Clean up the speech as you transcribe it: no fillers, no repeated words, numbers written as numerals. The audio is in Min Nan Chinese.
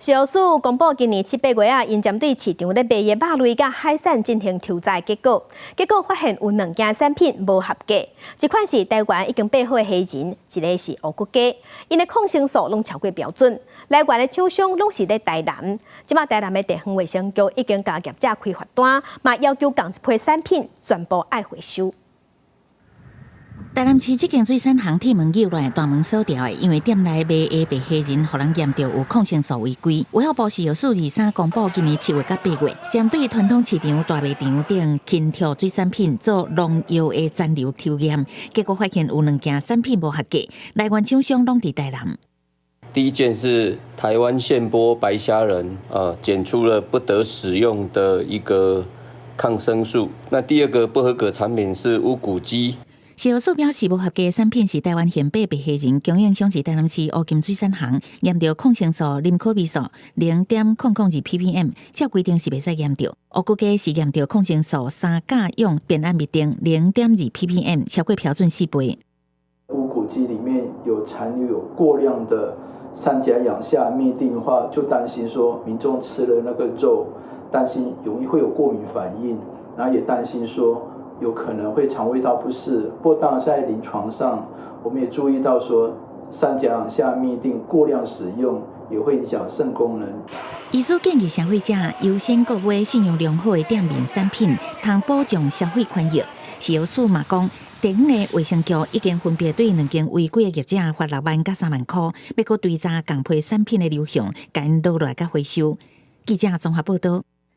食藥署公布今年七八月啊，𪜶針對市場咧賣的肉類佮海產進行抽查結果，結果發現有兩件產品無合格，一款是台灣已經備好的蝦仁，一个是烏骨雞，𪜶的抗生素攏超過標準，來源的廠商攏是佇台南。這馬台南的地方衛生局已經共業者開罰單，嘛要求仝一批產品全部愛回收。台南市這間水產行鐵門扭來，大門鎖牢的，因為店內賣的白蝦仁，予人驗著有抗生素違規。衛福部食藥署23公布，今年7月佮8月，針對傳統市場、大賣場等輕挑水產品做農藥的殘留抽驗，結果發現有兩件產品無合格，來源廠商攏佇台南。第一件是台灣現剝白蝦仁，啊，檢出了不得使用的一個抗生素。那第二個不合格產品是烏骨雞。食藥署表示，無合格的產品是台灣現剝白蝦仁，供應商是台南市烏金水產行，驗著抗生素林可霉素0.002 ppm，照規定是袂使驗著。烏骨雞是驗著抗生素三甲氧苯胺嘧啶0.2 ppm，超過標準4倍。烏骨雞裡面有殘留有過量的三甲氧夏嘧啶的話，就擔心說民眾吃了那個肉，擔心容易會有過敏反應，然後也擔心說有可能會腸胃道不適。不過當然在臨床上，我們也注意到說，三甲氧夏嘧啶過量使用也會影響腎功能。醫師建議消費者優先購買信用良好的店面產品，通保障消費權益。食藥署嘛講，地方的衛生局已經分別對兩間違規的業者罰6萬佮3萬箍，欲閣追查仝批產品的流向，共𪜶攞落來佮回收。記者綜合報道。